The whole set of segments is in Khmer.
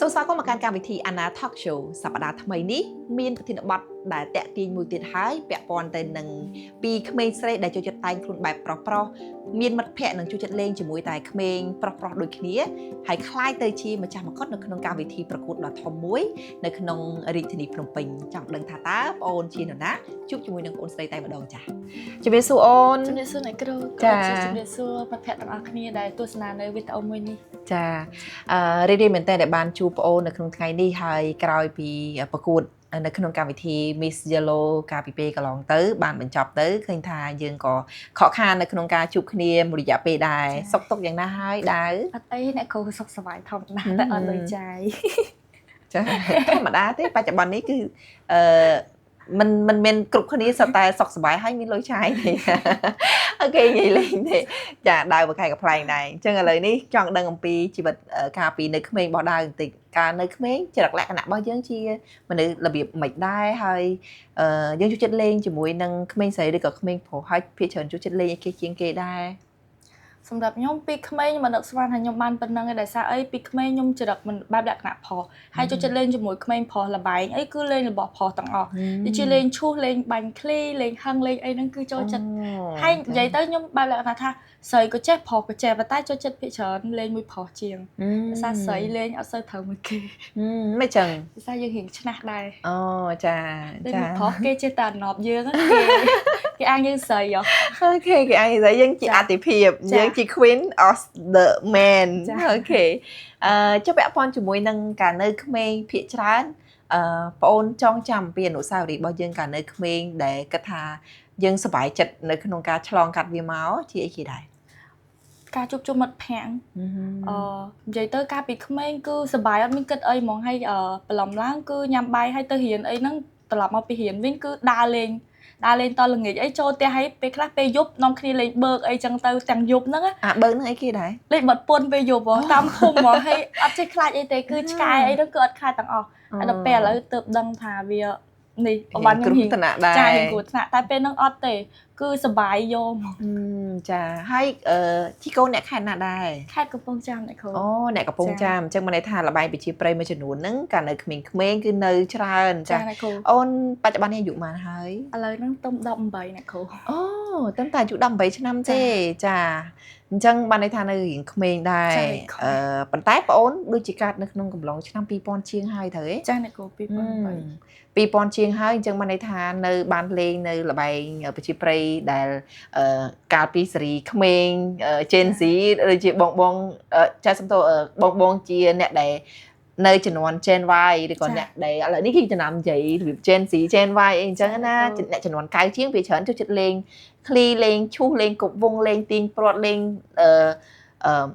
សូមស្វាគមន៍មកកាន់កម្មវិធី Anna Talk Show សប្តាហ៍ថ្មីនេះមានប្រធានបទដែលតាក់ទាញមួយទៀតហើយពាក់ព័ន្ធទៅនឹងពីក្មេងស្រីដែលចូលចិត្តតែងខ្លួនបែបប្រុសប្រុសមានមិត្តភ័ក្តិនិងចូលចិត្តលេងជាមួយតែក្មេងប្រុសប្រុសដូចគ្នាហើយក្លាយទៅជាម្ចាស់មកុដនៅក្នុងកម្មវិធីប្រកួតដ៏ធំមួយនៅក្នុងរាជធានីភ្នំពេញចង់ដឹងថាតើប្អូនជានរណាជួបជាមួយនឹងប្អូនស្រីតែម្ដងចា៎ជំរាបសួរអូន ជំរាបសួរអ្នកគ្រូ ចា៎ ក៏ជំរាបសួរមិត្តភ័ក្តិទាំងអស់គ្នាដែលទស្សនានៅវីដេអូមួយនេះ ចារីករាយមែនតើដែលបានជួបប្អូននៅក្នុងថ្ងៃនេះហើយក្រោយពីប្រកួតនៅក្នុងកម្មវិធី Miss Yellow កាលពីពេលកន្លងទៅ បានបញ្ចប់ទៅឃើញថាយើងក៏ខកខាននៅក្នុងការជួបគ្នាមួយរយៈពេលដែរសុខទុក្ខយ៉ាងណាហើយដាវ អត់អីអ្នកគ្រូសុខសប្បាយធម្មតាតែអត់លុយចាយ ចាធម្មតាទេបច្ចុប្បន្ននេះគឺអឺមិនមិនមែនគ្រប់គ្នាសុទ្ធតែសុខសប្បាយហើយមានលុយចាយទេ okay និយាយលេងទេចាដាវបកខែកំប្លែងដែរអញ្ចឹងឥឡូវនេះចង់ដឹងអំពីជីវិតកាលពីនៅក្មេងរបស់ដាវបន្តិចកាលនៅក្មេងចរិតលក្ខណៈរបស់យើងជាមនុស្សរបៀបមិនដែរហើយយើងចូលចិត្តលេងជាមួយនឹងក្មេងស្រីឬក៏ក្មេងប្រុសហើយភាគច្រើនចូលចិត្តលេងអីគេជាងគេដែរ សម្រាប់ខ្ញុំពីក្មេងខ្ញុំមិននឹកស្មានថាខ្ញុំបានប៉ុណ្្នឹងឯងដោយសារអីពីក្មេងខ្ញុំចរិតមិនបែបលក្ខណៈប្រុសហើយចូលចិត្តលេងជាមួយក្មេងប្រុសលបែងអីគឺលេងរបស់ប្រុសទាំងអស់ដូចជាលេងឈូសលេងបាញ់ឃ្លីលេងហឹងលេងអីហ្នឹងគឺចូលចិត្តហើយនិយាយទៅខ្ញុំបែបលក្ខណៈថាស្រីក៏ចេះប្រុសក៏ចេះប៉ុន្តែចូលចិត្តភាគច្រើនលេងមួយប្រុសជាងដោយសារស្រីលេងអត់សូវត្រូវមួយគេ មិនចឹង ដោយសារយើងរៀងឆ្នះដែរ អូចា ដូច ចា ប្រុសគេចេះតែអណប់យើងហ្នឹងគេគេអាងយើងស្រីហ៎ okay គេអាចនិយាយយើងជា ចា អតិភិប ចា យើងជា queen of the man ចា okay ចុះពាក់ព័ន្ធជាមួយនឹងការនៅក្មេងភាគច្រើនប្អូនចងចាំពីអនុស្សាវរីយ៍របស់យើងកាលនៅក្មេងដែលគិតថាយើងសប្បាយចិត្តនៅក្នុងការឆ្លងកាត់វាមកជាអីគេដែរ ការជួបជុំមិត្តភ័ក្តិនិយាយទៅកាលពីក្មេងគឺសប្បាយអត់មានគិតអីហ្មងហើយបន្លំឡើងគឺញ៉ាំបាយហើយទៅរៀនអីហ្នឹងត្រឡប់មកពីរៀនវិញគឺដើរលេងដើរលេងតល្ងាចអីចូលផ្ទះហើយពេលខ្លះពេលយប់នាំគ្នាលេងបឺកអីចឹងទៅទាំងយប់ហ្នឹងណា អាបើកនឹងអីគេដែរ លេងបាត់ពន្ធពេលយប់ហ៎តាមភូមិហ្មងហើយអត់ចេះខ្លាចអីទេគឺឆ្កែអីហ្នឹងគឺអត់ខ្លាចទាំងអស់ហើយដល់ពេលឥឡូវទើបដឹងថាវានេះប្រហែល គ្រោះ ខ្ញុំរៀង ថ្នាក់ដែរ ចារៀងគ្រោះថ្នាក់តែពេលហ្នឹងអត់ទេគឺសប្បាយយកហ្មង ចាហើយជីកូនអ្នកខេត្តណាដែរ ខេត្តកំពង់ចាមអ្នកគ្រូ អូអ្នកកំពង់ ចា ចាមអញ្ចឹងមានន័យថាល្បែងប្រជាប្រិយមួយចំនួនហ្នឹងកាលនៅក្មេងៗគឺនៅច្រើន ចា ចា អ្នកគ្រូ អូនបច្ចុប្បន្ននេះអាយុប៉ុន្មានហើយ ឥឡូវហ្នឹងទុំ18អ្នកគ្រូ អូត្រឹមតែអាយុ18ឆ្នាំទេចាអញ្ចឹងបានន័យថានៅរៀងក្មេងដែរ ចាក្មេង ប៉ុន្តែប្អូនដូចជាកើតនៅក្នុងកំឡុងឆ្នាំ2000ជាងហើយត្រូវទេ ចាអ្នកគ្រូ2008 2000ជាងហើយអញ្ចឹងបានន័យថានៅបានលេងនៅល្បែងប្រជាប្រិយដែលកាលពីសេរីក្មេង Gen Z ដូចជាបងបងចាសំទោសបងបងជាអ្នកដែលនៅជំនាន់ Gen Y ឬក៏អ្នកដែលឥឡូវនេះគេចំណាំនិយាយរបៀប Gen Z Gen Y អីអញ្ចឹងណាអ្នកជំនាន់កៅជាងវាច្រើនចូលចិត្តលេងឃ្លីលេងឈូសលេងគប់វងលេងទាញព្រ័ត្រលេងអឺអឺ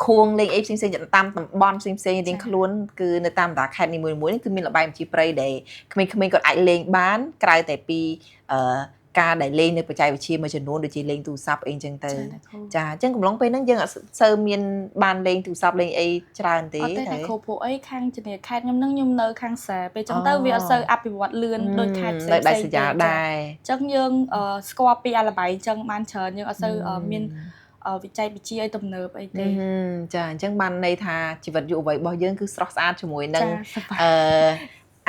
ខួងលេងអីផ្សេងៗតាមតំបន់ផ្សេងៗរៀងខ្លួនគឺនៅតាមបណ្ដាខេត្តនីមួយៗនេះគឺមានល្បែងប្រជាប្រិយដែលក្មេងៗគាត់អាចលេងបានក្រៅតែពីការដែលលេងនៅបច្ចេកវិទ្យាមួយចំនួនដូចជាលេងទូរស័ព្ទអីអញ្ចឹងទៅ ចាអ្នកគ្រូ ចាអញ្ចឹងកំឡុងពេលហ្នឹងយើងអត់សូវមានបានលេងទូរស័ព្ទលេងអីច្រើនទេ អត់ទេ តែ អ្នកគ្រូព្រោះអីខាងជំនាញខេត្តខ្ញុំហ្នឹងខ្ញុំនៅខាងស្រែពេលចឹងទៅវាអត់សូវអភិវឌ្ឍលឿនដូចខេត្តផ្សេង នៅ ៗ ដាច់ស្រយាលដែរ អញ្ចឹងយើងស្គាល់ពីអាល្បែងអញ្ចឹងបានច្រើនយើងអត់សូវមានវិច័យវិទ្យាអីទំនើបអីទេ ចាអញ្ចឹងបានន័យថាជីវិតយុវវ័យរបស់យើងគឺស្រស់ស្អាតជាមួយនឹង ចាសប្បាយ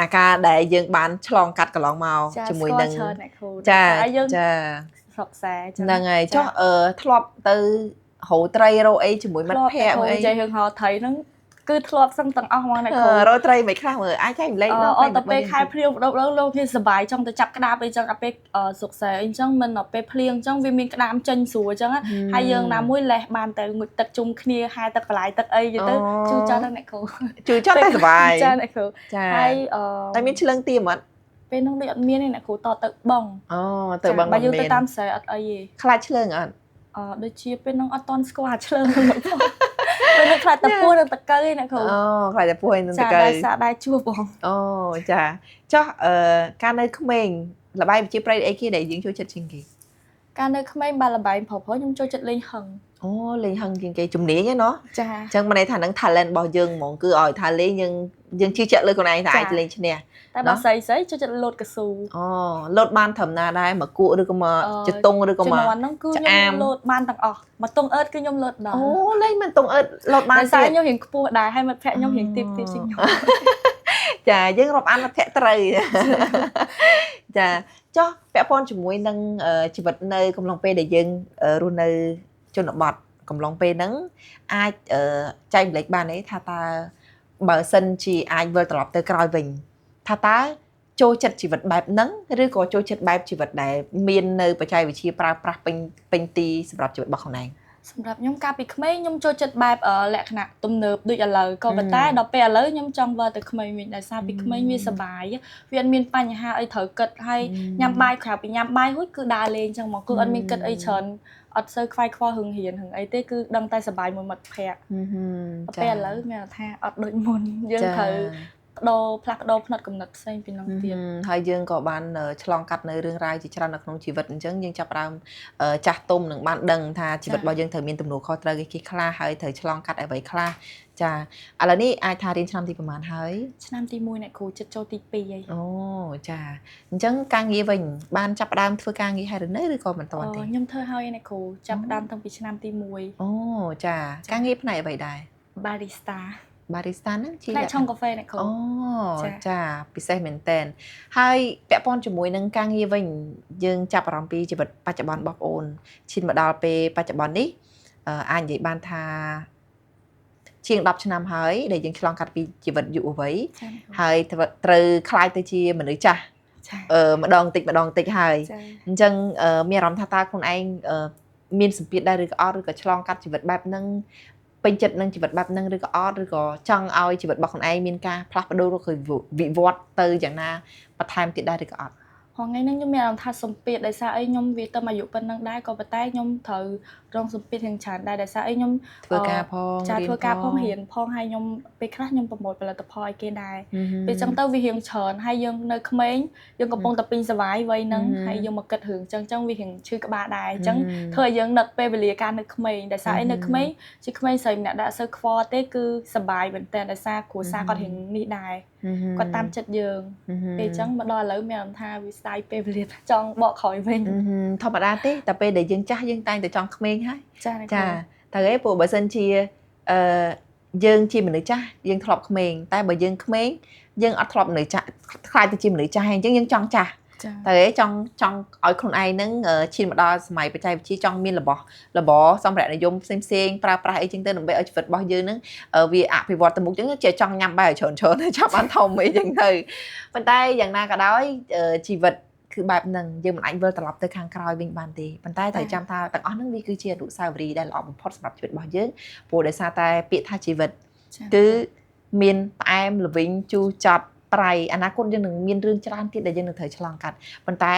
អាការដែលយើងបានឆ្លងកាត់កន្លងមក ចា ជាមួយនឹង ស្គាល់ច្រើនអ្នកគ្រូ ចា ហើយយើង ចា ស្រុកស្រែចឹង ហ្នឹងហើយចុះធ្លាប់ទៅរកត្រីរកអីជាមួយមិត្តភ័ក្តិ មើល អី និយាយរឿងហៅត្រីហ្នឹងគឺធ្លាប់សឹងទាំងអស់ហ្មងអ្នកគ្រូ រកត្រីមិនខ្លះមើលអាចចែកម្លែកដល់ អត់ទៅពេលខែភ្លៀងដប់ដល់លោកគ្នាសប្បាយចង់ទៅចាប់ក្តាបអីចឹងដល់ពេលស្រុកស្រែអីចឹងមិនដល់ពេលភ្លៀងចឹងវាមានក្តាមចេញស្រួលចឹងហើយយើងណាមួយលេះបានទៅងូតទឹកជុំគ្នាហែទឹកបន្លាយទឹកអីចឹងទៅជូរចត់ដល់អ្នកគ្រូ ជូរចត់តែសប្បាយ ចាអ្នកគ្រូ ចា ហើយ តែមានឆ្លឹងទៀមអត់ ពេលហ្នឹងដូចអត់មានទេអ្នកគ្រូតទៅបង អូទៅបង បើយើងទៅ មាន តាមស្រែអត់អីទេ ខ្លាចឆ្លឹងអត់ អដូចជាពេលហ្នឹងអត់តន់ស្គាល់អាឆ្លឹងហ្នឹងផងពេលហ្នឹងខ្លាចតែពស់និងតកៅឯអ្នកគ្រូ អូខ្លាចតែពោះឯនឹងត ចា កៅ ដែរសាកដែរជួបបង អូចាចុះការនៅក្មេងល្បែងប្រជាប្រិយអីគេដែលយើងចូលចិត្តជាងគេ កាលនៅក្មេងបាល់ល្បែងប្រុសៗខ្ញុំចូលចិត្តលេងហឹង អូលេងហឹងជាងគេជំនាញហ្នឹងណោះ ចា អញ្ចឹងមានន័យថាហ្នឹង talent របស់យើងហ្មងគឺឲ្យថាលេងយើងយើងជឿជាក់លើខ្លួនឯងថាអាចលេងឈ្នះ តែបើស្រីស្រីចូលចិត្តលោតកស៊ូ អូលោតបានត្រឹមណាដែរមកគក់ឬក៏មកជតុងឬក៏មក ជំនាន់ហ្នឹងគឺខ្ញុំលោតបានទាំងអស់មកតុងអឺតគឺខ្ញុំលោតដល់ អូលេងមិនតុងអឺតលោតបាន ទៀតខ្ញុំរៀងខ្ពស់ដែរហើយមិត្តភក្តិខ្ញុំរៀងទាបទាបជាងខ្ញុំ ចាយើងរាប់អានមិត្តភក្តិត្រូវចាចុះពាក់ព័ន្ធជាមួយនឹងជីវិតនៅកំឡុងពេលដែលយើងរស់នៅជនបទកំឡុងពេលហ្នឹងអាចចែកម្លែកបានទេថាតើបើសិនជាអាចវិលត្រឡប់ទៅក្រោយវិញថាតើចូលចិត្តជីវិតបែបហ្នឹងឬក៏ចូលចិត្តបែបជីវិតដែលមាននៅបច្ចេកវិទ្យាប្រើប្រាស់ពេញពេញទីសម្រាប់ជីវិតរបស់ខ្លួនឯង សម្រាប់ខ្ញុំកាលពីក្មេងខ្ញុំចូលចិត្តបែបលក្ខណៈទំនើបដូចឥឡូវក៏ប៉ុន្តែដល់ពេលឥឡូវខ្ញុំចង់វិលទៅក្មេងវិញដោយសារពីក្មេងវាសប្បាយវាអត់មានបញ្ហាអីត្រូវគិតហើយញ៉ាំបាយក្រៅពីញ៉ាំបាយរួចគឺដើរលេងចឹងមកគឺអត់មានគិតអីច្រើនអត់សូវខ្វាយខ្វល់រឿងរៀនរឿងអីទេគឺដឹងតែសប្បាយមួយមិត្តភក្តិពេលឥឡូវមានថាអត់ដូចមុនយើងត្រូវបដូរផ្លាស់ប្ដូរផ្នត់គំនិតផ្សេងពីនោះទៀត ហើយយើងក៏បានឆ្លងកាត់នៅរឿងរ៉ាវជាច្រើននៅក្នុងជីវិតអញ្ចឹងយើងចាប់ផ្ដើមចាស់ទុំនឹងបានដឹងថាជីវិតរបស់យើងត្រូវមានទំនួលខុសត្រូវគេខ្លះហើយត្រូវឆ្លងកាត់អ្វីខ្លះចាឥឡូវនេះអាចថារៀនឆ្នាំទីប្រហែលហើយ ឆ្នាំទី1អ្នកគ្រូចិត្តចូលទី2ហើយ អូចាអញ្ចឹងការងារវិញបានចាប់ផ្ដើមធ្វើការងារហើយឬនៅឬក៏មិនទាន់ទេ ខ្ញុំធ្វើហើយអ្នកគ្រូចាប់ផ្ដើមតាំងពីឆ្នាំទី1 អូចាការងារផ្នែកអ្វីដែរ Barista Barista ហ្នឹងជា ផ្នែកឆុងកាហ្វេអ្នកគ្រូ អូចាពិសេសមែនតើហើយពាក់ព័ន្ធជាមួយនឹងការងារវិញយើងចាប់អារម្មណ៍ពីជីវិតបច្ចុប្បន្នរបស់បងអូនឈានមកដល់ពេលបច្ចុប្បន្ននេះអាចនិយាយបានថាជាង10ឆ្នាំហើយដែលយើងឆ្លងកាត់ពីជីវិតយុវវ័យហើយត្រូវក្លាយទៅជាមនុស្សចាស់ម្ដងតិចម្ដងតិចហើយអញ្ចឹងមានអារម្មណ៍ថាតើខ្លួនឯងមានសម្ពាធដែរឬក៏អត់ឬក៏ឆ្លងកាត់ជីវិតបែបហ្នឹងពេញចិត្តនឹងជីវិតបែបហ្នឹងឬក៏អត់ឬក៏ចង់ឲ្យជីវិតរបស់ខ្លួនឯងមានការផ្លាស់ប្ដូរឬក៏វិវត្តទៅយ៉ាងណាបន្ថែមទៀតដែរឬក៏អត់ ថ្ងៃហ្នឹងខ្ញុំមានអារម្មណ៍ថាសម្ពាធដោយសារអីខ្ញុំវាទៅអាយុប៉ុណ្ណឹងដែរក៏ប៉ុន្តែខ្ញុំត្រូវរងសម្ពាធយ៉ាងច្រើនដែរដោយសារអីខ្ញុំ ធ្វើការផង ចាធ្វើការផងរៀនផងហើយខ្ញុំពេលខ្លះខ្ញុំប្រមូលផលិតផលឲ្យគេដែរពេលចឹងទៅវារៀងច្រើនហើយយើងនៅក្មេងយើងកំពុងតែពេញសវ័យវ័យហ្នឹងហើយយើងមកគិតរឿងចឹងចឹងវារៀងឈឺក្បាលដែរអញ្ចឹងធ្វើឲ្យយើងនឹកពេលវេលាកាលនៅក្មេងដោយសារអីនៅក្មេងជាក្មេងស្រីម្នាក់ដែលអត់សូវខ្វល់ទេគឺសប្បាយមែនតើដោយសារគ្រួសារគាត់រៀងនេះដែរគាត់តាមចិត្តយើងពេលចឹងមកដល់ឥឡូវមានអារម្មណ៍ថាវាស្ដាយពេលវេលាចង់បកក្រោយវិញ ធម្មតាទេតែពេលដែលយើងចាស់យើងតែងតែចង់ក្មេងហើយ ចា ចាត្រូវទេព្រោះបើសិនជាអឺយើងជាមនុស្សចាស់យើងធ្លាប់ក្មេងតែបើយើងក្មេងយើងអត់ធ្លាប់មនុស្សចាស់ខ្លាចទៅជាមនុស្សចាស់ហើយអញ្ចឹងយើងចង់ចាស់តែចង់ចង់ឲ្យខ្លួនឯងហ្នឹងឈានមកដល់សម័យបច្ចេកវិទ្យាចង់មានរបស់របរសម្ភារៈនិយមផ្សេងផ្សេងប្រើប្រាស់អីចឹងទៅដើម្បីឲ្យជីវិតរបស់យើងហ្នឹងវាអភិវឌ្ឍទៅមុខចឹងជាចង់ញ៉ាំបាយឲ្យច្រើនច្រើនចាប់បានធំអីចឹងទៅប៉ុន្តែយ៉ាងណាក៏ដោយជីវិតគឺបែបហ្នឹងយើងមិនអាចវិលត្រឡប់ទៅខាងក្រោយវិញបានទេប៉ុន្តែត្រូវចាំថាទាំងអស់ហ្នឹងវាគឺជាអនុស្សាវរីយ៍ដែលល្អបំផុតសម្រាប់ជីវិតរបស់យើងព្រោះដោយសារតែពាក្យថាជីវិតគឺមានផ្អែមល្វីងជូរចត់ប្រៃអនាគតយើងនឹងមានរឿងច្រើនទៀតដែលយើងនឹងត្រូវឆ្លងកាត់ប៉ុន្តែ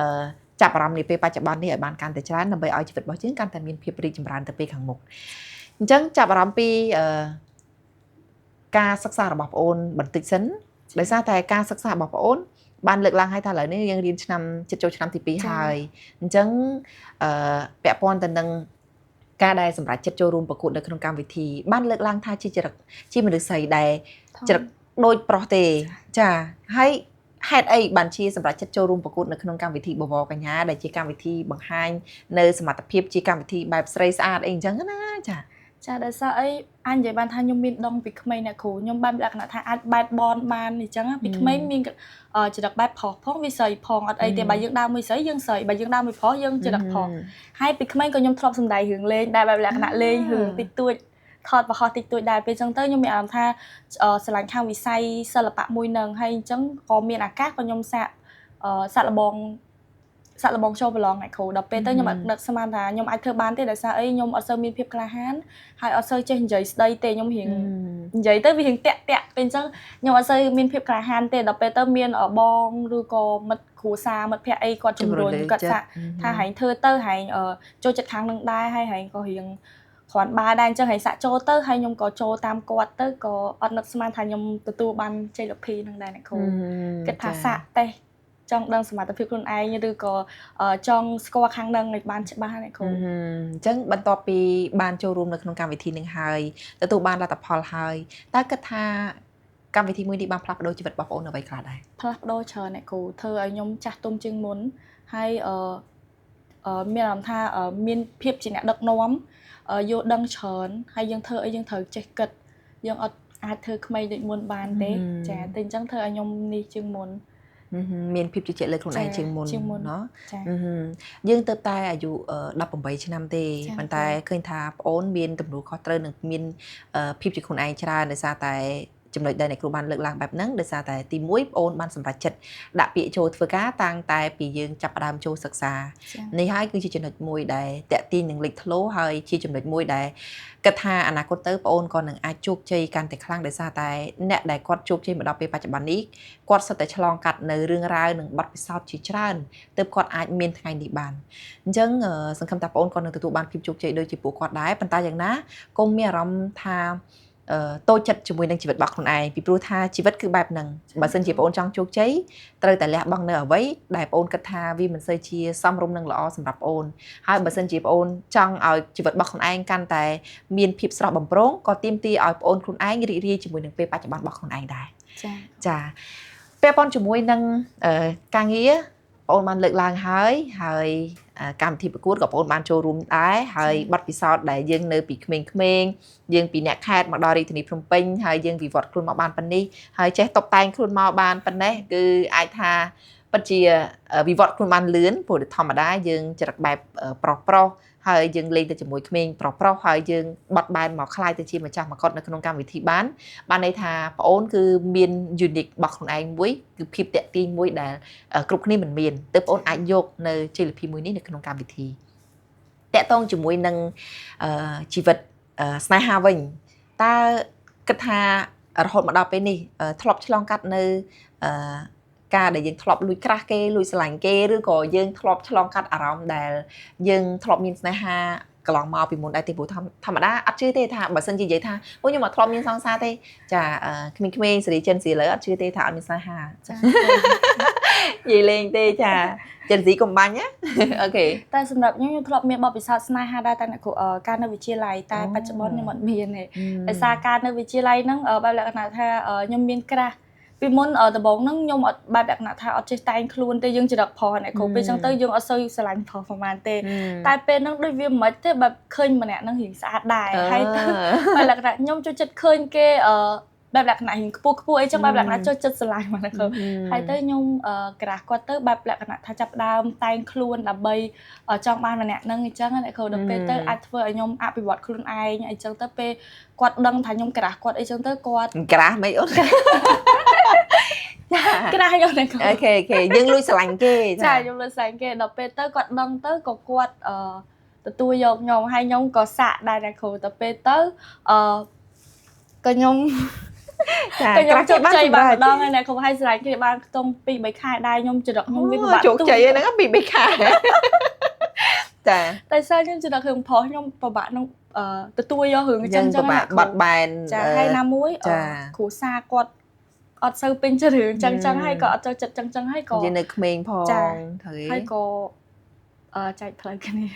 អឺចាប់អារម្មណ៍នាពេលបច្ចុប្បន្ននេះឲ្យបានកាន់តែច្រើនដើម្បីឲ្យជីវិតរបស់យើងកាន់តែមានភាពរីកចម្រើនទៅពេលខាងមុខអញ្ចឹងចាប់អារម្មណ៍ពីអឺការសិក្សារបស់ប្អូនបន្តិចសិនដោយសារតែការសិក្សារបស់ប្អូនបានលើកឡើងឲ្យថាឥឡូវនេះយើងរៀនឆ្នាំជិតចូលឆ្នាំទី2ហើយអញ្ចឹងអឺពាក់ព័ន្ធទៅនឹងការដែលសម្រេចចិត្តចូលរួមប្រកួតនៅក្នុងកម្មវិធីបានលើកឡើងថាជាចរិតជាមនុស្សស្រីដែលចរិតដូចប្រុសទេចាហើយហេតុអីបានជាសម្រេចចិត្តចូលរួមប្រកួតនៅក្នុងកម្មវិធីបវរកញ្ញាដែលជាកម្មវិធីបង្ហាញនៅសមត្ថភាពជាកម្មវិធីបែបស្រីស្អាតអីអញ្ចឹងណាចា ចាដោយសារអីអាចនិយាយបានថាខ្ញុំមានដងពីក្មេងអ្នកគ្រូខ្ញុំបែបលក្ខណៈថាអាចបែបបនបានអញ្ចឹងពីក្មេងមានចរិតបែបប្រុសផងវាស្រីផងអត់អីទេបើយើងដើរមួយស្រីយើងស្រីបើយើងដើរមួយប្រុសយើងចរិតប្រុសហើយពីក្មេងក៏ខ្ញុំធ្លាប់សម្ដែងរឿងលេងដែរបែបលក្ខណៈលេងរឿងតិចតួចថតបង្ហោះតិចតួចដែរពេលអញ្ចឹងទៅខ្ញុំមានអារម្មណ៍ថាស្រឡាញ់ខាងវិស័យសិល្បៈមួយនឹងហើយអញ្ចឹងក៏មានឱកាសក៏ខ្ញុំសាកសាកល្បងសាក់លបងចូលប្រឡងអ្នកគ្រូដល់ពេលទៅខ្ញុំអត់នឹកស្មានថាខ្ញុំអាចធ្វើបានទេដោយសារអីខ្ញុំអត់សូវមានភាពក្លាហានហើយអត់សូវចេះនិយាយស្ដីទេខ្ញុំរៀងនិយាយទៅវារៀងតាក់តាក់ពេលអញ្ចឹងខ្ញុំអត់សូវមានភាពក្លាហានទេដល់ពេលទៅមានបងឬក៏មិត្តគ្រួសារមិត្តភ័ក្តិអីគាត់ជំរុញគាត់សាក់ថាហែងធ្វើទៅហែងចូលចិត្តខាងនឹងដែរហើយហែងក៏រៀងគ្រាន់បើដែរអញ្ចឹងហែងសាក់ចូលទៅហើយខ្ញុំក៏ចូលតាមគាត់ទៅក៏អត់នឹកស្មានថាខ្ញុំទទួលបានជ័យលាភីនឹងដែរអ្នកគ្រូគិតថាសាក់តេស្ត ចង់ដឹងសមត្ថភាពខ្លួនឯងឬក៏ចង់ស្គាល់ខាងហ្នឹងឲ្យបានច្បាស់អ្នកគ្រូ អញ្ចឹងបន្ទាប់ពីបានចូលរួមនៅក្នុងកម្មវិធីនឹងហើយទទួលបានលទ្ធផលហើយតើគិតថាកម្មវិធីមួយនេះបានផ្លាស់ប្ដូរជីវិតរបស់បងប្អូនអ្វីខ្លះដែរ ផ្លាស់ប្ដូរច្រើនអ្នកគ្រូធ្វើឲ្យខ្ញុំចាស់ទុំជាងមុនហើយមានអារម្មណ៍ថាមានភាពជាអ្នកដឹកនាំយល់ដឹងច្រើនហើយយើងធ្វើអីយើងត្រូវចេះគិតយើងអត់អាចធ្វើក្មេងដូចមុនបានទេចាតែអញ្ចឹងធ្វើឲ្យខ្ញុំនេះជាងមុន មានភាពជឿជាក់លើខ្លួនឯងជាងមុន ជាងមុន ណោះ ចា យើងទៅតែអាយុ18ឆ្នាំទេ ចា ប៉ុន្តែឃើញថាប្អូនមានទំនួលខុសត្រូវនិងមានភាពជាខ្លួនឯងច្រើនដោយសារតែចំណុចដែលអ្នកគ្រូបានលើកឡើងបែបហ្នឹងដោយសារតែទី1ប្អូនបានសម្រេចចិត្តដាក់ពាក្យចូលធ្វើការតាំងតែពីយើងចាប់ផ្ដើមចូលសិក្សា ចា នេះហើយគឺជាចំណុចមួយដែលតាក់ទាញនឹងលេចធ្លោហើយជាចំណុចមួយដែលគិតថាអនាគតទៅប្អូនក៏នឹងអាចជោគជ័យកាន់តែខ្លាំងដោយសារតែអ្នកដែលគាត់ជោគជ័យមកដល់ពេលបច្ចុប្បន្ននេះគាត់សុទ្ធតែឆ្លងកាត់នៅរឿងរ៉ាវនិងបទពិសោធន៍ជាច្រើនទើបគាត់អាចមានថ្ងៃនេះបានអញ្ចឹងសង្ឃឹមថាប្អូនក៏នឹងទទួលបានភាពជោគជ័យដូចជាពួកគាត់ដែរប៉ុន្តែយ៉ាងណាកុំមានអារម្មណ៍ថាតូចចិត្តជាមួយនឹងជីវិតរបស់ខ្លួនឯងពីព្រោះថាជីវិតគឺបែបហ្នឹងបើសិនជាប្អូនចង់ជោគជ័យត្រូវតែលះបង់នៅអ្វីដែលប្អូនគិតថាវាមិនសូវជាសមរម្យនិងល្អសម្រាប់ប្អូនហើយបើសិនជាប្អូនចង់ឲ្យជីវិតរបស់ខ្លួនឯងកាន់តែមានភាពស្រស់បំព្រងក៏ទាមទារឲ្យប្អូនខ្លួនឯងរីករាយជាមួយនឹងពេលបច្ចុប្បន្នរបស់ខ្លួនឯងដែរ ចា ចាពាក់ព័ន្ធជាមួយនឹងការងារបងអូនបានលើកឡើងហើយហើយកម្មវិធីប្រកួតក៏បងអូនបានចូលរួមដែរហើយបទពិសោធន៍ដែលយើងនៅពីក្មេងៗយើងពីអ្នកខេត្តមកដល់រាជធានីភ្នំពេញហើយយើងវិវត្តខ្លួនមកបានប៉ុណ្នេះហើយចេះតុបតែងខ្លួនមកបានប៉ុណ្ណេះគឺអាចថាពិតជាវិវត្តខ្លួនបានលឿនព្រោះធម្មតាយើងចរិតបែបប្រុសប្រុសហើយយើងលេងទៅជាមួយក្មេងប្រុសប្រុសហើយយើងបត់បែនមកក្លាយទៅជាម្ចាស់មកុដនៅក្នុងកម្មវិធីបាន បានន័យថាប្អូនគឺមាន unique របស់ខ្លួនឯងមួយគឺភាពតាក់ទាញមួយដែលគ្រប់គ្នាមិនមានទើបប្អូនអាចយកនៅជ័យលាភីមួយនេះនៅក្នុងកម្មវិធីតាក់ទងជាមួយនឹងជីវិតស្នេហាវិញតើគិតថារហូតមកដល់ពេលនេះធ្លាប់ឆ្លងកាត់នៅការដែលយើងធ្លាប់លួច crush គេលួចស្រឡាញ់គេឬក៏យើងធ្លាប់ឆ្លងកាត់អារម្មណ៍ដែលយើងធ្លាប់មានស្នេហាកន្លងមកពីមុនដែរទេព្រោះធម្មតាអត់ជឿទេថាបើសិនជានិយាយថាអូខ្ញុំអត់ធ្លាប់មានសង្សារទេចាក្មេងៗសេរី Gen Z លើអត់ជឿទេថាអត់មានស្នេហា ចា និយាយលេងទេចា Gen Z កុំបាញ់ណា OK តែសម្រាប់ខ្ញុំខ្ញុំធ្លាប់មានបទពិសោធន៍ស្នេហាដែរតែអ្នកគ្រូការនៅវិទ្យាល័យតែបច្ចុប្បន្នខ្ញុំអត់មានទេដោយសារការនៅវិទ្យាល័យហ្នឹងបែបលក្ខណៈថាខ្ញុំមាន crush ពីមុនដំបូងហ្នឹងខ្ញុំអត់បែបលក្ខណៈថាអត់ចេះតែងខ្លួនទេយើងចរិតប្រុសអ្នកគ្រូពេលចឹងទៅយើងអត់សូវស្រឡាញ់ប្រុសប្រហែលទេតែពេលហ្នឹងដូចវាមិនទេបែបឃើញម្នាក់ហ្នឹងរៀងស្អាតដែរហើយទៅបែបលក្ខណៈខ្ញុំចូលចិត្តឃើញគេអឺបែបលក្ខណៈរៀងខ្ពស់ខ្ពស់អីចឹងបែបលក្ខណៈចូលចិត្តស្រឡាញ់មកហ្នឹងហើយទៅខ្ញុំ crush គាត់ទៅបែបលក្ខណៈថាចាប់ដើមតែងខ្លួនដើម្បីចង់បានម្នាក់ហ្នឹងអញ្ចឹងអ្នកគ្រូដល់ពេលទៅអាចធ្វើឲ្យខ្ញុំអភិវឌ្ឍខ្លួនឯងអីចឹងទៅពេលគាត់ដឹងថាខ្ញុំ crush គាត់អីចឹងទៅគាត់ crush មិនអូនចា crush ខ្ញុំអ្នកគ្រូ OK OK យើងលួចស្រឡាញ់គេ ចាខ្ញុំលួចស្រឡាញ់គេដល់ពេលទៅគាត់ដឹងទៅក៏គាត់អឺទទួលយកខ្ញុំហើយខ្ញុំក៏សាក់ដែរអ្នកគ្រូទៅពេលទៅអឺក៏ខ្ញុំ ចា ក៏ខ្ញុំជោគជ័យបានម្ដងហើយអ្នកគ្រូឲ្យស្រឡាញ់គេបានខ្ទង់2 3ខែដែរខ្ញុំចរិតខ្ញុំវាពិបាក ជោគជ័យហ្នឹង2 3ខែចា តែសារខ្ញុំចរិតរឿងប្រុសខ្ញុំពិបាកនឹងទទួលយករឿងអញ្ចឹង ចឹងពិបាកបត់បែន ចាហើយណាមួយគ្រូសាគាត់អត់សូវពេញចិត្តរឿងចឹងចឹងហើយក៏អត់ចូលចិត្តចឹងចឹងហើយក៏ យើងនៅក្មេងផងត្រូវហើយក៏ចែកផ្លូវគ្នា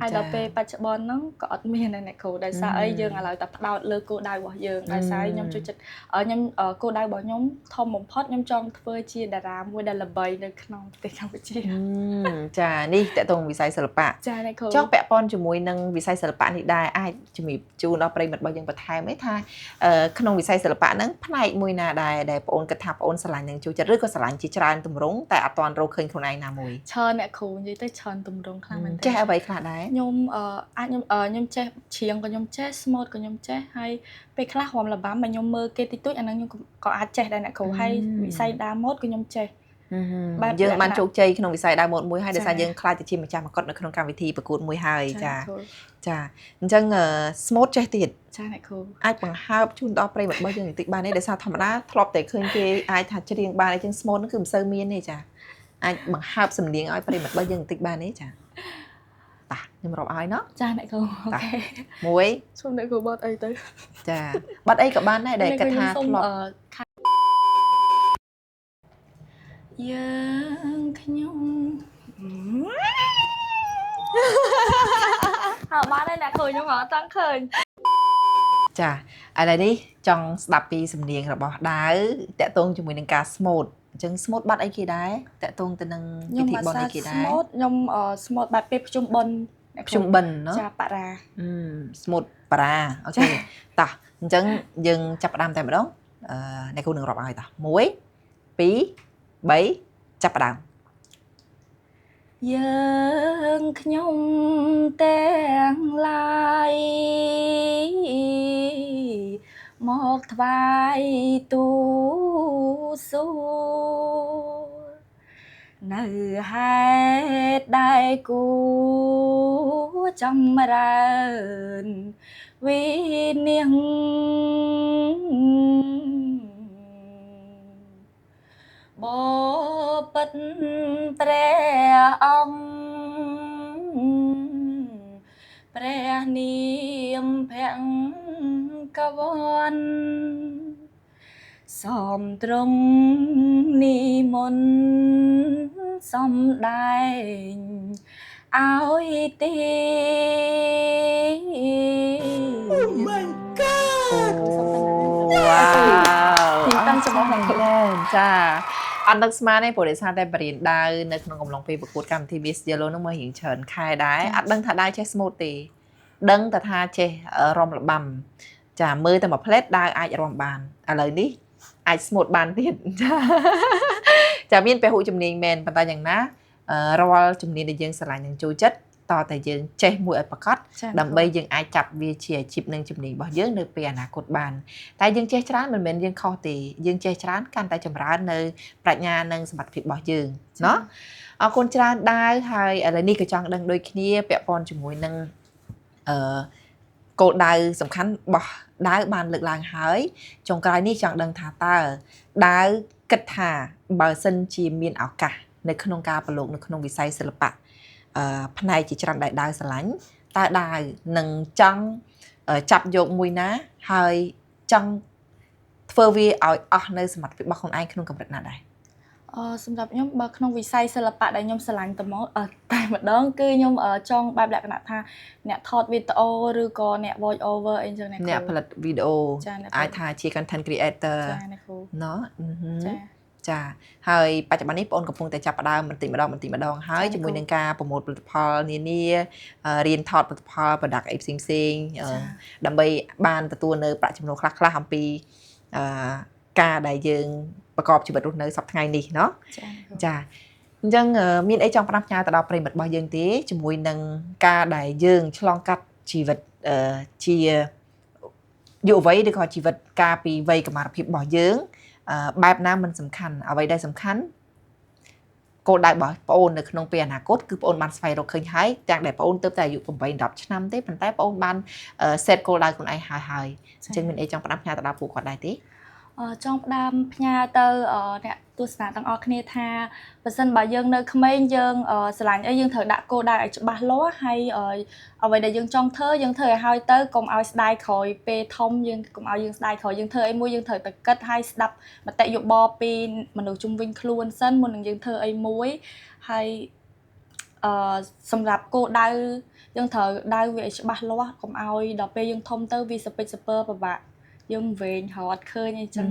ហើយដល់ពេលបច្ចុប្បន្នហ្នឹងក៏អត់មានដែរអ្នកគ្រូដោយសារអីយើងឥឡូវតែផ្ដោតលើគោលដៅរបស់យើងដោយសារខ្ញុំចូលចិត្តខ្ញុំគោលដៅរបស់ខ្ញុំធំបំផុតខ្ញុំចង់ធ្វើជាតារាមួយដែលល្បីនៅក្នុងប្រទេសកម្ពុជា ចានេះតកតងវិស័យសិល្បៈ ចាអ្នកគ្រូ ចង់ពាក់ព័ន្ធជាមួយនឹងវិស័យសិល្បៈនេះដែរអាចជំរាបជូនដល់ប្រិយមិត្តរបស់យើងបន្ថែមទេថាក្នុងវិស័យសិល្បៈហ្នឹងផ្នែកមួយណាដែរដែលបងអូនគិតថាបងអូនស្រឡាញ់នឹងចូលចិត្តឬក៏ស្រឡាញ់ជាច្រើនទម្រង់តែអត់ទាន់រកឃើញខ្លួនឯងណាមួយ ច្រើនអ្នកគ្រូនិយាយទៅច្រើនទម្រង់ខ្លាំងមែនទែន ចេះអ្វីខ្លះដែរ ខ្ញុំអាចខ្ញុំខ្ញុំចេះច្រៀងក៏ខ្ញុំចេះស្មូតក៏ខ្ញុំចេះហើយពេលខ្លះរាំរបាំបើខ្ញុំមើលគេតិចតួចអាហ្នឹងខ្ញុំក៏អាចចេះដែរអ្នកគ្រូហើយវិស័យដាម៉ូដក៏ខ្ញុំចេះ បែបយើងបានជោគជ័យក្នុងវិស័យដាម៉ូដមួយហើយដោយសារយើងក្លាយទៅជាម្ចាស់មកុដនៅក្នុងកម្មវិធីប្រកួតមួយហើយចាចាអញ្ចឹងស្មូតចេះទៀត ចាអ្នកគ្រូ អាចបង្ហើបជូនដល់ប្រិយមិត្តរបស់យើងបន្តិចបានទេដោយសារធម្មតាធ្លាប់តែឃើញគេអាចថាច្រៀងបានអញ្ចឹងស្មូតហ្នឹងគឺមិនសូវមានទេចាអាចបង្ហើបសំនៀងឲ្យប្រិយមិត្តរបស់យើងបន្តិចបានទេចាតាខ្ញុំរាប់ឲ្យណោះ ចាអ្នកគ្រូ OK មួយ ជុំអ្នកគ្រូបត់អីទៅ ចាបត់អីក៏បានដែរដែលគិតថាធ្លាប់ យើងខ្ញុំ ហើយបានហើយអ្នកគ្រូខ្ញុំអត់ចង់ឃើញ ចាឥឡូវនេះចង់ស្ដាប់ពីសំនៀងរបស់ដាវតាក់ទងជាមួយនឹងការស្មូតអញ្ចឹងស្មូតបាត់អីគេដែរតាក់ទងទៅនឹងពិ ខ្ញុំ ធីបុណ្យ អាសា អីគេដែរ ស្មូតខ្ញុំស្មូតបែបពេលភ្ជុំបិណ្ឌអ្នក ភ្ជុំបិណ្ឌណោះ ចាបារា អឺស្មូតបារា okay តោះអញ្ចឹងយើងចាប់ផ្ដើមតែម្ដងអឺអ្នកគ្រូនឹងរាប់ឲ្យតោះ1 2 3ចាប់ផ្ដើម យើងខ្ញុំទាំងឡាយមកថ្វាយទូលសួរនៅហេតុដែលគូចម្រើនវិនាសបពិតព្រះអង្គព្រះនាមភគវ័នសំទ្រង់និមន្តសំដែងឲ្យទី Oh my god! វ៉ាវ ទីតាំងចំហ មែនចាអត់នឹកស្មានទេព្រោះដោយសារតែបរិញ្ញាដាវនៅក្នុងកំឡុងពេលប្រកួតកម្មវិធី Miss Yellow នោះមករៀងច្រើនខែដែរអត់ដឹងថាដាវចេះស្មូតទេដឹងតែថាចេះរំលបាំចាមើលតែមួយផ្លែតដាវអាចរំបានឥឡូវនេះអាចស្មូតបានទៀតចាចាមានពហុជំនាញមែនប៉ុន្តែយ៉ាងណារាល់ជំនាញដែលយើងស្រឡាញ់និងចូលចិត្តតតែយើងចេះមួយឲ្យប្រកប ដើម្បីយើងអាចចាប់វាជាអាជីពនិងជំនាញរបស់យើងនៅពេលអនាគតបានតែយើងចេះច្រើនមិនមែនយើងខុសទេយើងចេះច្រើនកាន់តែចម្រើននៅប្រាជ្ញានិងសមត្ថភាពរបស់យើងណោះអរគុណច្រើនដាវហើយឥឡូវនេះក៏ចង់ដឹងដូចគ្នាពាក់ព័ន្ធជាមួយនឹងអឺគោលដៅសំខាន់របស់ដាវបានលើកឡើងហើយចុងក្រោយនេះចង់ដឹងថាតើដាវគិតថាបើសិនជាមានឱកាសនៅក្នុងការប្រឡូកនៅក្នុងវិស័យសិល្បៈផ្នែកជាច្រើនដែលដាវស្រឡាញ់តើដាវនឹងចង់ចាប់យកមួយណាហើយចង់ធ្វើវាឲ្យអស់នៅសមត្ថភាពរបស់ខ្លួនឯងក្នុងកម្រិតណាដែរ សម្រាប់ខ្ញុំបើក្នុងវិស័យសិល្បៈដែលខ្ញុំស្រឡាញ់តែមកតែម្ដងគឺខ្ញុំចង់បែបលក្ខណៈថាអ្នកថតវីដេអូឬក៏អ្នក voice over អីចឹងអ្នក អ្នកផលិតវីដេអូ ចាអ្នក អាចថាជា content creator ចាអ្នកគ្រូ ណោះ ចា ចាហើយបច្ចុប្បន្ននេះបងអូនកំពុងតែចាប់ផ្ដើមបន្តិចម្ដងបន្តិចម្ដងហើយជាមួយនឹងការប្រមូលផលិតផលនានារៀនថតផលិតផល product អីផ្សេងផ្សេងដើម្បីបានទទួលនៅប្រាក់ចំណូលខ្លះៗអំពីការដែលយើងប្រកបជីវិតរស់នៅសប្តាហ៍ថ្ងៃនេះเนาะចាអញ្ចឹងមានអីចង់ផ្ដាំផ្ញើទៅដល់ប្រិយមិត្តរបស់យើងទេជាមួយនឹងការដែលយើងឆ្លងកាត់ជីវិតជាយុវវ័យឬក៏ជីវិតកាលពីវ័យកុមារភាពរបស់យើងបែបណាមិនសំខាន់អ្វីដែលសំខាន់គោលដៅរបស់ប្អូននៅក្នុងពេលអនាគតគឺប្អូនបានស្វែងរកឃើញហើយទាំងដែលប្អូនទើបតែអាយុ8 10ឆ្នាំទេប៉ុន្តែប្អូនបាន set គោលដៅខ្លួនឯងហើយហើយអញ្ចឹងមានអីចង់ផ្ដាំផ្ញើទៅដល់ពួកគាត់ដែរទេ ចង់ផ្ដាំផ្ញើទៅអ្នកទស្សនាទាំងអស់គ្នាថាបើសិនបើយើងនៅក្មេងយើងស្រឡាញ់អីយើងត្រូវដាក់គោលដៅឲ្យច្បាស់លាស់ហើយអ្វីដែលយើងចង់ធ្វើយើងធ្វើឲ្យហើយទៅកុំឲ្យស្ដាយក្រោយពេលធំយើងកុំឲ្យយើងស្ដាយក្រោយយើងធ្វើអីមួយយើងត្រូវតែគិតហើយស្ដាប់មតិយោបល់ពីមនុស្សជុំវិញខ្លួនសិនមុននឹងយើងធ្វើអីមួយហើយសម្រាប់គោលដៅយើងត្រូវដៅវាឲ្យច្បាស់លាស់កុំឲ្យដល់ពេលយើងធំទៅវាសពេចសពើពិបាកយើងវែងរត់ឃើញអីចឹង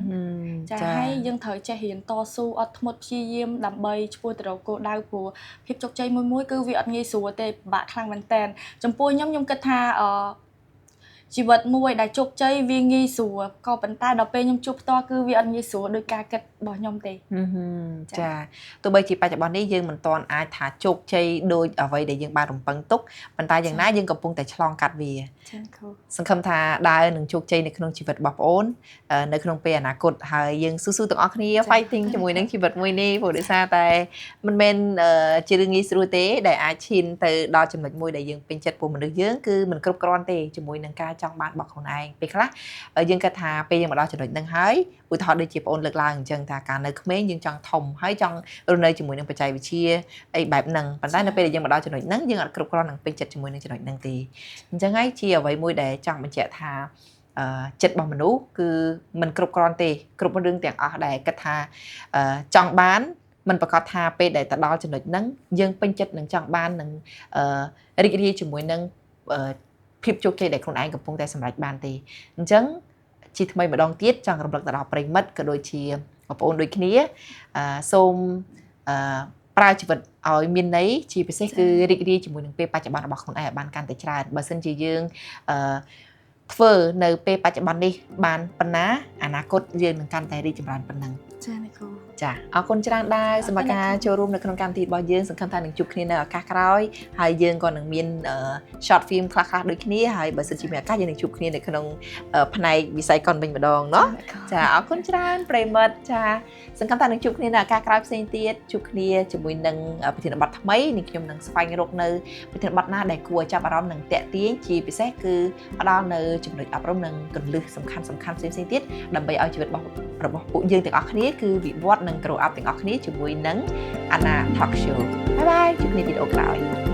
ចាហើយយើងត្រូវចេះរៀនតស៊ូអត់ធ្មត់ព្យាយាមដើម្បីឆ្ពោះទៅរកគោលដៅព្រោះភាពជោគជ័យមួយមួយគឺវាអត់ងាយស្រួលទេពិបាកខ្លាំងមែនតើចំពោះខ្ញុំខ្ញុំគិតថាជីវិតមួយដែលជោគជ័យវាងាយស្រួលក៏ប៉ុន្តែដល់ពេលខ្ញុំជួបផ្ទាល់គឺវាអត់ងាយស្រួលដោយការគិតរបស់ខ្ញុំទេ ចាទោះបីជាបច្ចុប្បន្ននេះយើងមិនទាន់អាចថាជោគជ័យដោយអ្វីដែលយើងបានរំពឹងទុកប៉ុន្តែយ៉ាងណាយើងកំពុងតែឆ្លងកាត់វាសង្ឃឹមថាដើរនឹងជោគជ័យនៅក្នុងជីវិតរបស់ប្អូននៅក្នុងពេលអនាគតហើយយើងស៊ូៗទាំងអស់គ្នា fighting ជាមួយនឹងជីវិតមួយនេះព្រោះដោយសារតែមិនមែនជារឿងងាយស្រួលទេដែលអាចឈានទៅដល់ចំណុចមួយដែលយើងពេញចិត្តព្រោះមនុស្សយើងគឺមិនគ្រប់គ្រាន់ទេជាមួយនឹងការចង់បានរបស់ខ្លួនឯងពេលខ្លះយើងគិតថាពេលយើងមកដល់ចំណុចហ្នឹងហើយឧទាហរណ៍ដូចជាប្អូនលើកឡើងអញ្ចឹងថាការនៅក្មេងយើងចង់ធំហើយចង់រស់នៅជាមួយនឹងបច្ចេកវិទ្យាអីបែបហ្នឹងប៉ុន្តែនៅពេលដែលយើងមកដល់ចំណុចហ្នឹងយើងអត់គ្រប់គ្រាន់នឹងពេញចិត្តជាមួយនឹងចំណុចហ្នឹងទេអញ្ចឹងហើយជាអ្វីមួយដែលចង់បញ្ជាក់ថាចិត្តរបស់មនុស្សគឺមិនគ្រប់គ្រាន់ទេគ្រប់រឿងទាំងអស់ដែលគិតថាចង់បាន มันប្រកាសថាពេលដែលទៅដល់ចំណុចហ្នឹងយើងពេញចិត្តនឹងចង់បាននឹងអឺរីករាយជាមួយនឹងអឺភាពជោគជ័យដែលខ្លួនឯងកំពុងតែសម្រេចបានទេអញ្ចឹងជាថ្មីម្ដងទៀតចង់រំលឹកទៅដល់ប្រិយមិត្តក៏ដូចជាបងប្អូនដូចគ្នាអឺសូមអឺប្រើជីវិតឲ្យមានន័យជាពិសេសគឺរីករាយជាមួយនឹងពេលបច្ចុប្បន្នរបស់ខ្លួនឯងឲ្យបានកាន់តែច្រើនបើសិនជាយើងអឺធ្វើនៅពេលបច្ចុប្បន្ននេះបានប៉ុណ្ណាអនាគតយើងនឹងកាន់តែរីកចម្រើនប៉ុណ្ណឹង ចាអ្នកគ្រូ ចាអរគុណច្រើនដែរសម្រាប់ការចូលរួមនៅក្នុងកម្មវិធីរបស់យើងសង្ឃឹមថានឹងជួបគ្នានៅឱកាសក្រោយហើយយើងក៏នឹងមាន short film ខ្លះៗដូចគ្នាហើយបើសិនជាមានឱកាសយើងនឹងជួបគ្នានៅក្នុងផ្នែកវិស័យកុនវិញម្ដងណោះចាអរគុណច្រើនប្រិយមិត្តចាសង្ឃឹមថានឹងជួបគ្នានៅឱកាសក្រោយផ្សេងទៀតជួបគ្នាជាមួយនឹងប្រធានបទថ្មីនិងខ្ញុំនឹងស្វែងរកនៅប្រធានបទណាដែលគួរឲ្យចាប់អារម្មណ៍និងទាក់ទាញជាពិសេសគឺផ្ដល់នៅចំណុចអប់រំនិងគន្លឹះសំខាន់សំខាន់ផ្សេងៗទៀតដើម្បីឲ្យជីវិតរបស់ពួកយើងទាំងអស់គ្នាគឺវិវត្តនិង grow up ទាំងអស់គ្នាជាមួយនឹង Anna Talk Show. Bye bye ជួបគ្នាវីដេអូក្រោយ។